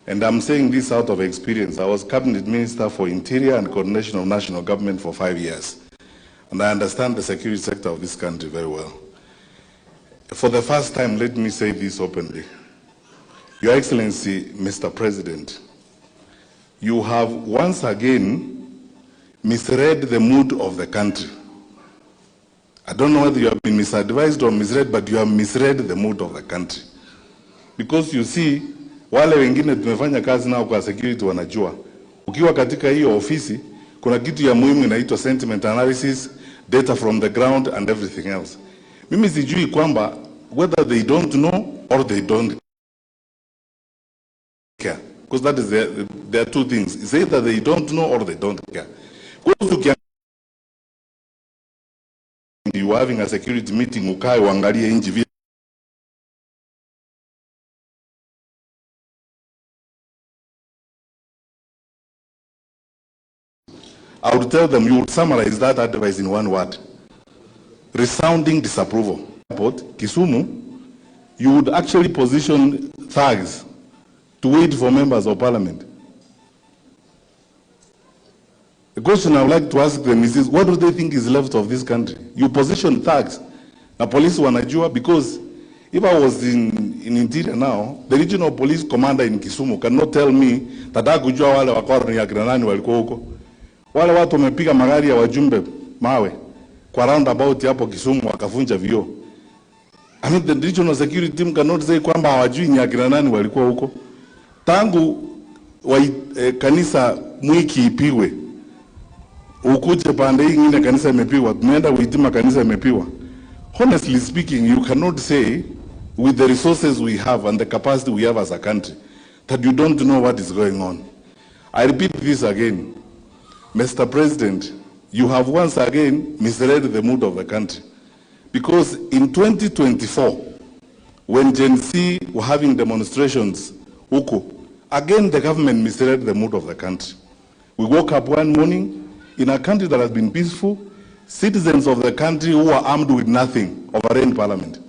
And I'm saying this out of experience, I was cabinet minister for interior and coordination of national government for 5 years. And I understand the security sector of this country very well. For the first time, let me say this openly. Your Excellency, Mr. President, you have once again misread the mood of the country. I don't know whether you have been misadvised or misread, but you have misread the mood of the country. Because you see, wale wengine tumefanya kazi nao kwa security wanajua. Ukiwa katika hiyo ofisi, kuna kitu ya muhimu inaitwa sentiment analysis, data from the ground and everything else. Mimi sijui kwamba whether they don't know or they don't care. Because that is the, there are two things. It's either they don't know or they don't care. Because ukia you are having a security meeting, ukae uangalie nchi vile I would tell them you would summarize that advice in one word. Resounding disapproval. Port, Kisumu, you would actually position thugs to wait for members of parliament. The question I would like to ask them is this, what do they think is left of this country? You position thugs. Na polisi wanajua because if I was in interior now, the regional police commander in Kisumu cannot tell me that hakujua wale wakora ni akina nani walikuwa huko. Wale watu wamepiga magari ya wajumbe mawe kwa roundabout hapo Kisumu wakavunja vioo. I mean, the regional security team cannot say kwamba hawajui ni akina nani walikuwa huko. Tangu wa, kanisa Mwiki ipigwe ukuje pande hii ingine kanisa imepigwa, tumeenda Witima kanisa imepigwa. Honestly speaking, you cannot say with the resources we have and the capacity we have as a country that you don't know what is going on. I repeat this again. Mr. President, you have once again misread the mood of the country. Because in 2024, when Gen Z were having demonstrations huku, again the government misread the mood of the country. We woke up one morning in a country that has been peaceful, citizens of the country who are armed with nothing overran parliament.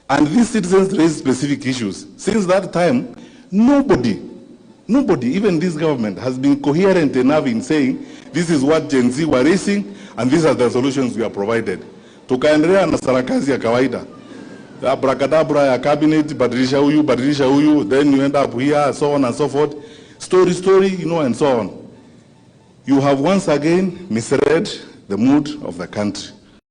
And these citizens raised specific issues. Since that time, nobody, nobody, even this government, has been coherent enough in saying this is what Gen Z were raising and these are the solutions we are provided. Tukaendelea na sarakasi ya kawaida. Abracadabra ya cabinet, badilisha huyu, badilisha huyu, then you end up here, so on and so forth. Story, story, and so on. You have once again misread the mood of the country.